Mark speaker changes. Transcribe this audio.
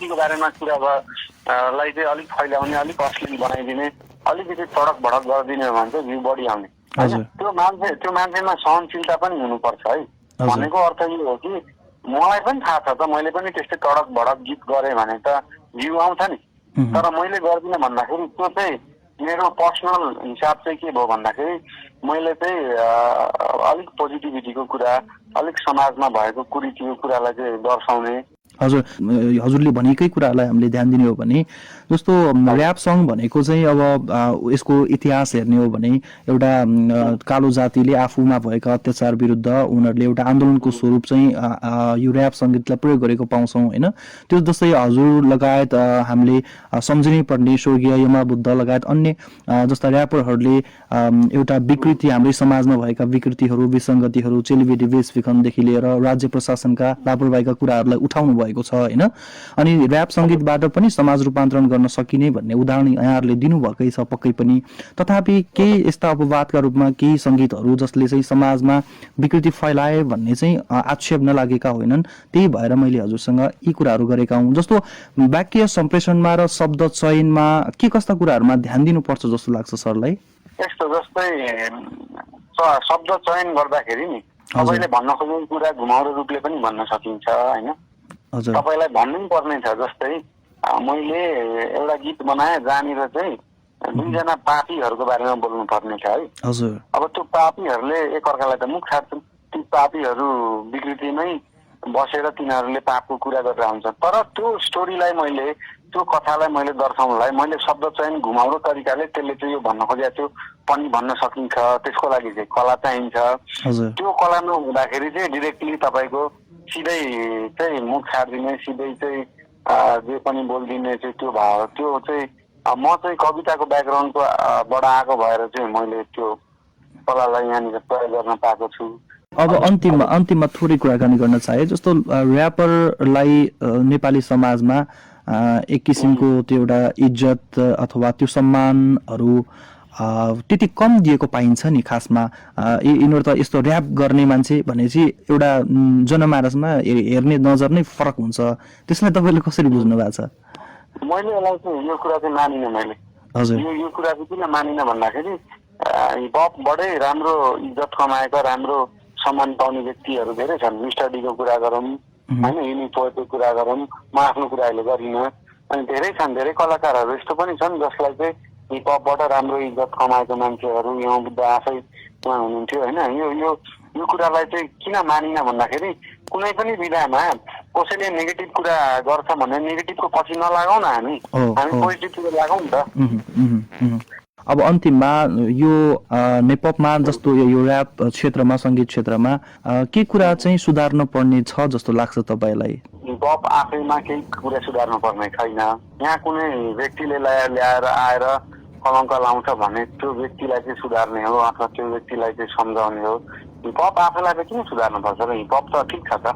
Speaker 1: पब्लिसिटीको बारेमा कुरा लाई चाहिँ अलिक फैलाउने, अलिक अश्लील बनाइदिने, अलिकति तडक भडक गरिदिने भने चाहिँ भ्यू बढी आउने होइन। त्यो मान्छेमा सहनशीलता पनि हुनुपर्छ है। भनेको अर्थ यो हो कि मलाई पनि थाहा छ त, मैले पनि त्यस्तै तडक भडक गीत गरेँ भने त भ्यू आउँछ नि, तर मैले गर्दिनँ भन्दाखेरि त्यो चाहिँ मेरो पर्सनल हिसाब चाहिँ के भयो भन्दाखेरि मैले चाहिँ अलिक पोजिटिभिटीको कुरा, अलिक समाजमा भएको कुरीतिको कुरालाई चाहिँ दर्शाउने।
Speaker 2: हजुरले भनेकै कुरालाई हामीले ध्यान दिने हो भने जस्तो ऱ्याप सङ भनेको चाहिँ अब यसको इतिहास हेर्ने हो भने एउटा कालो जातिले आफूमा भएका अत्याचार विरुद्ध उनीहरूले एउटा आन्दोलनको स्वरूप चाहिँ यो ऱ्याप सङ्गीतलाई प्रयोग गरेको पाउँछौँ होइन। त्यो जस्तै हजुर लगायत हामीले सम्झिनै पर्ने स्वर्गीय यमा बुद्ध लगायत अन्य जस्ता ऱ्यापरहरूले एउटा विकृति, हाम्रै समाजमा भएका विकृतिहरू, विसङ्गतिहरू, चेलीबेटी वेशविखनदेखि लिएर राज्य प्रशासनका लापरवाहीका कुराहरूलाई उठाउनु भएको छ होइन। अनि ऱ्याप सङ्गीतबाट पनि समाज रूपान्तरण गर्न सकिने भन्ने उदाहरण यहाँहरूले दिनुभएकै छ पक्कै पनि। तथापि केही यस्ता अपवादका रूपमा केही सङ्गीतहरू जसले चाहिँ समाजमा विकृति फैलाए भन्ने चाहिँ आक्षेप नलागेका होइनन्, त्यही भएर मैले हजुरसँग यी कुराहरू गरेका हुँ। जस्तो वाक्य सम्प्रेषणमा र शब्द चयनमा के कस्ता कुराहरूमा ध्यान दिनुपर्छ जस्तो लाग्छ सरलाई?
Speaker 1: यस्तो जस्तै शब्द चयन गर्दाखेरि नि तपाईँले भन्न खोजेको कुरा घुमाउरो रूपले पनि भन्न सकिन्छ होइन। तपाईँलाई भन्नै पर्ने छ। जस्तै मैले एउटा गीत बनाएँ जहाँनिर चाहिँ दुईजना पापीहरूको बारेमा बोल्नु पर्ने छ है। अब त्यो पापीहरूले एकअर्कालाई त मुख छाड्छन्, ती पापीहरू विकृतिमै बसेर तिनीहरूले पापको कुरा गरेर हुन्छन्। तर त्यो स्टोरीलाई मैले, त्यो कथालाई मैले दर्शाउनलाई मैले शब्द चयन घुमाउरो तरिकाले त्यसले चाहिँ यो भन्न खोजेको थियो पनि भन्न सकिन्छ। त्यसको लागि चाहिँ कला चाहिन्छ। त्यो कला नहुँदाखेरि चाहिँ डिरेक्टली तपाईँको सिधै चाहिँ मुख छाडिदिने, सिधै चाहिँ जे पनि बोलिदिने चाहिँ त्यो भाव, त्यो चाहिँ म चाहिँ कविताको ब्याकग्राउन्डको बाट आएको भएर चाहिँ मैले त्यो कलालाई यहाँनिर प्रयोग गर्न पाएको छु।
Speaker 2: अब अन्तिममा थोरै कुराकानी गर्न चाहे। जस्तो ऱ्यापरलाई नेपाली समाजमा एक किसिमको त्यो एउटा इज्जत अथवा त्यो सम्मानहरू त्यति कम दिएको पाइन्छ नि। खासमा यिनीहरू त यस्तो ऱ्याप गर्ने मान्छे भनेपछि एउटा जनमानसमा हेर्ने नजर नै फरक हुन्छ। त्यसलाई तपाईँले कसरी बुझ्नु भएको छ?
Speaker 1: मैले यसलाई चाहिँ यो कुरा चाहिँ मानिनँ। मैले यो कुरा चाहिँ किन मानिनँ भन्दाखेरि हिपहपबाटै राम्रो इज्जत कमाएका, राम्रो सम्मान पाउने व्यक्तिहरू धेरै छन्। स्टडीको कुरा गरौँ होइन, युनिक पोएटको कुरा गरौँ, म आफ्नो कुरा अहिले गरिनँ। अनि धेरै छन्, धेरै कलाकारहरू यस्तो पनि छन् जसलाई चाहिँ हिपहपबाट राम्रो इज्जत कमाएको मान्छेहरू, यहाँ बुद्ध आफै उहाँ हुनुहुन्थ्यो होइन। यो कुरालाई चाहिँ किन मानिनँ भन्दाखेरि कुनै पनि विधामा कसैले नेगेटिभ कुरा गर्छ भने नेगेटिभको पछि नलागौँ न, हामी पोजिटिभतिर लागौँ नि त।
Speaker 2: अब अन्तिममा यो नेपपमा जस्तो यो ऱ्याप क्षेत्रमा, सङ्गीत क्षेत्रमा के कुरा चाहिँ सुधार्न पर्ने छ जस्तो लाग्छ तपाईँलाई?
Speaker 1: हिपहप आफैमा केही कुरा सुधार्नु पर्ने छैन। यहाँ कुनै व्यक्तिले ल्याएर आएर कलङ्क लाउँछ भने त्यो व्यक्तिलाई चाहिँ सुधार्ने हो अथवा त्यो व्यक्तिलाई चाहिँ सम्झाउने हो। हिपहप आफैलाई चाहिँ किन सुधार्नु पर्छ र? हिपहप त ठिक छ त।